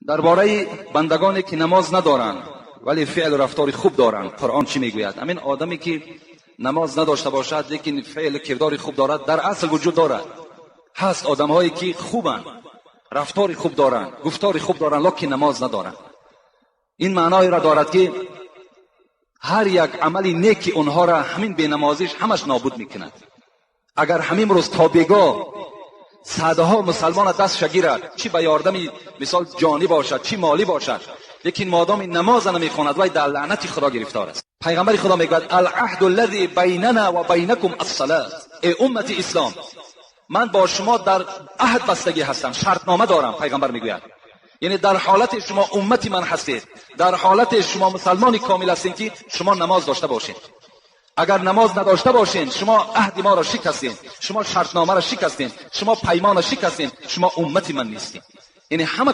Дар бораи бандагоне ки намоз надоранд, вале феълу рафтори хуб доранд, Қуръон чӣ мегӯяд? Ҳамин одаме ки намоз надошта бошад, лекин феълу кирдори хуб дорад, дар асл вуҷуд дорад. Ҳаст одамҳое ки хубанд, рафтори хуб доранд, гуфтори хуб доранд, лекин намоз надоранд. Ин маъноеро дорад, ки ҳар як амали неки онҳоро ҳамин бенамозиш ҳамаш нобуд мекунад. Агар ҳамин рӯз то бегоҳ садҳо мусалмона дастша гирад, чӣ ба ёрдами мисол ҷонӣ бошад, чӣ молӣ бошад, лекин модоми намоза намехонад, вай дар лаънати Худо гирифтор аст. Пайғамбари Худо мегӯяд: «Алаҳду аллази байнана ва байнакум ассалат». Эй уммати ислом, ман бо шумо дар аҳд бастагӣ ҳастам, шартнома дорам. Пайғамбар мегӯяд, яъне дар ҳолати шумо уммати ман ҳастед, дар ҳолати шумо мусалмони комил ҳастед, ки шумо намоз дошта бошед. Агар намоз надошта бошед, шумо аҳди моро шикастед, шумо шартномаро шикастед, шумо паймонро шикастед, шумо уммати ман нестед. Яъне ҳама